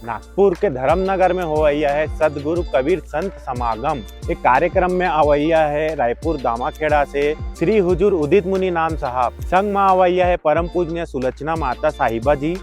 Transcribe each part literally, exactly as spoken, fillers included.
नागपुर के धर्मनगर में होवइया हे सदगुरु कबीर संत समागम। ए कार्यक्रम में अवइया हे रायपुर दामाखेड़ा से श्री हुजूर उदित मुनि नाम साहब। संग म अवइया हे परम पूजनीय सुलोचना माता साहिबा जी।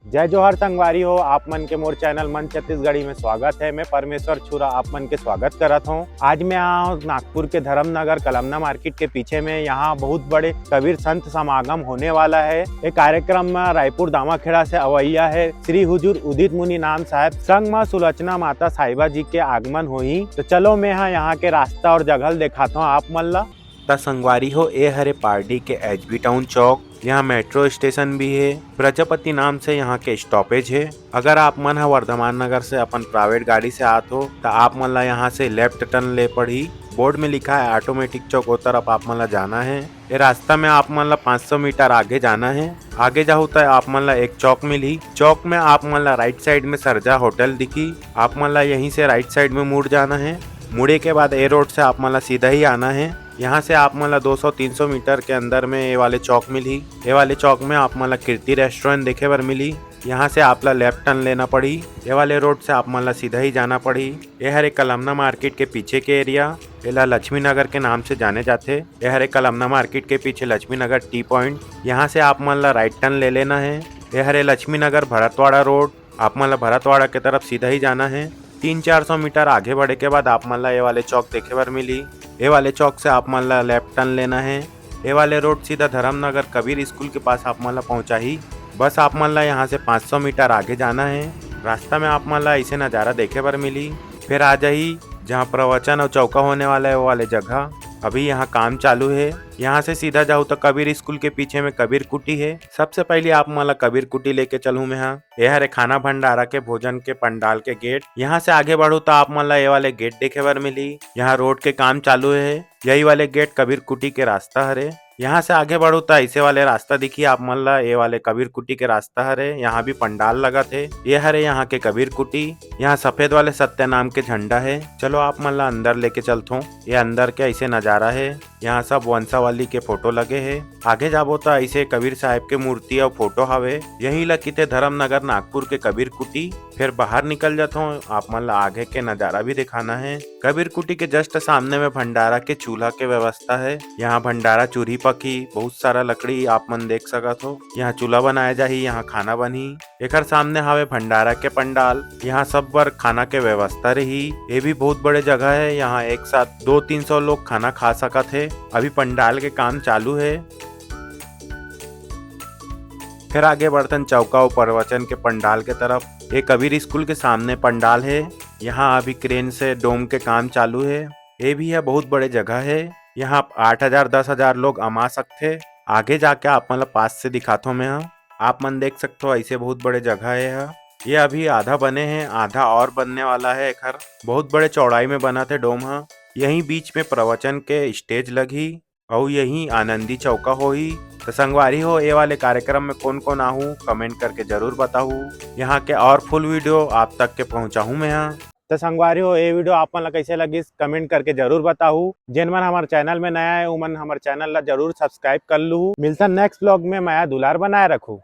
जय जोहार संगवारी हो, आप मन के मोर चैनल मन छत्तीसगढ़ी में स्वागत हे। मैं परमेश्वर छुरा आप मन के स्वागत करत हूँ। आज मैं आया हूँ नागपुर के धर्मनगर कलमना मार्केट के पीछे में। यहाँ बहुत बड़े कबीर संत समागम होने वाला हे। ए कार्यक्रम में रायपुर दामाखेड़ा से अवइया हे श्री हुजूर उदित मुनि नाम साहब, संग म सुलोचना माता साहिबा जी के आगमन होही। तो चलो मैं हा यहाँ के रास्ता और जगह ल देखात हूँ आप मन ला। त संगवारी हो, ए हरे पारडी के एचबी टाउन चौक। यहाँ मेट्रो स्टेशन भी हे। प्रजापति नाम से यहाँ के स्टॉपेज हे। अगर आप मन ह वर्धमान नगर से अपन प्राइवेट गाड़ी से आत हो, त आप मन ला यहाँ से लेफ्ट टर्न ले पड़ही। बोर्ड में लिखा है ऑटोमेटिक चौक, ओ तरफ आप मन ला जाना है। ए रास्ता में आप मन ला पाँच सौ मीटर आगे जाना है। आगे जाहू त आप मन ला एक चौक मिलही। चौक में आप मन ला राइट साइड में सरजा होटल दिखी। आप मन ला यहीं से राइट साइड में मुड़ जाना है। मुड़े के बाद ए रोड से आप मन ला सीधा ही आना है। यहाँ से आप मन ला दो सौ तीन सौ मीटर के अंदर में ये वाले चौक मिलही। ये वाले चौक में आप मन ला कीर्ति रेस्टोरेंट देखे बर मिलही। यहाँ से आप ला लेफ्ट टर्न लेना पड़ही। ये वाले रोड से आप मन ला सीधा ही जाना पड़ही। ये हरे कलमना मार्केट के पीछे के एरिया, एला लक्ष्मी नगर के नाम से जाने जाथे। ये हरे कलमना मार्केट के पीछे लक्ष्मी नगर टी पॉइंट। यहाँ से आप मन ला राइट टर्न ले लेना है। ये हरे लक्ष्मी नगर भरतवाड़ा रोड, आप मन ला भरतवाड़ा के तरफ सीधा ही जाना है। तीन चार सौ मीटर आगे बढ़े के बाद आप मन ला ये वाले चौक देखे बर मिली। ये वाले चौक से आप मन ला लेफ्ट टर्न लेना है। ये वाले रोड सीधा धर्मनगर कबीर स्कूल के पास आप मन ला पहुंचाही। बस आप मन ला यहाँ से पाँच सौ मीटर आगे जाना है। रास्ता में आप मन ला ऐसे नज़ारा देखे बर मिली। फिर आ जाही जहाँ प्रवचन और चौका होने वाला है, वो वाले जगह। अभी यहाँ काम चालू है। यहाँ से सीधा जाहू त कबीर स्कूल के पीछे में कबीर कुटी है। सबसे पहले आप मन ला कबीर कुटी लेके चलूँ मैं हा। ये हरे खाना भंडारा के भोजन के पंडाल के गेट। यहाँ से आगे बढ़ू त आप मन ला ये वाले गेट देखे बर मिली। यहाँ रोड के काम चालू है। यही वाले गेट कबीर कुटी के रास्ता हरे। यहाँ से आगे बढ़ू त ऐसे वाले रास्ता दिखी आप मन ला, ये वाले कबीर कुटी के रास्ता हरे। यहाँ भी पंडाल लगत हे। ये हरे यहाँ के कबीर कुटी। यहाँ सफेद वाले सत्य नाम के झंडा है। चलो आप मन ला अंदर लेके चलथों। ये अंदर के ऐसे नज़ारा है। यहाँ सब वंशावली के फोटो लगे हे। आगे जाबो त ऐसे कबीर साहब के मूर्ति और फोटो हवे। यही ला किथे धर्मनगर नागपुर के कबीर कुटी। फिर बाहर निकल जाथों, आप मन ला आगे के नज़ारा भी दिखाना है। कबीर कुटी के जस्ट सामने में भंडारा के चूल्हा के व्यवस्था है। यहाँ भंडारा चूल्ही पकी, बहुत सारा लकड़ी आप मन देख सकत हो। यहाँ चूल्हा बनाया जाही, यहाँ खाना बनही। एकर सामने हावे भंडारा के पंडाल, यहाँ सब बर खाना के व्यवस्था रही। ये भी बहुत बड़े जगह है, यहाँ एक साथ दो तीन सौ लोग खाना खा सकत हे। अभी पंडाल के काम चालू है। फिर आगे बढ़थन चौका और प्रवचन के पंडाल के तरफ। ये कबीर स्कूल के सामने पंडाल है। यहाँ अभी क्रेन से डोम के काम चालू है। ये भी है बहुत बड़े जगह है। यहाँ आठ हजार दस हजार लोग अमा सकथे। आगे जाके आप मन ला पास से दिखाथो मैं हा। आप मन देख सकथो ऐसे बहुत बड़े जगह है यहाँ। ये अभी आधा बने हैं, आधा और बनने वाला है। एखर बहुत बड़े चौड़ाई में बना थे डोम हा। यही बीच में प्रवचन के स्टेज लगही। अउ यही आनंदी चौका होही। त संगवारी हो, ए वाले कार्यक्रम में कोन कोन आहू, कमेंट करके जरूर बताहू। यहाँ के और फुल वीडियो आप तक के पहुँचाहूँ मैं हा। त संगवारी हो, ए वीडियो आप मन ला कैसे लगिस, कमेंट करके जरूर बताहू। जेन मन हमर चैनल में नया है, उमन हमर चैनल ला जरूर सब्सक्राइब कर लूहू। मिलता नेक्स्ट ब्लॉग में, मया दुलार बनाए रखू।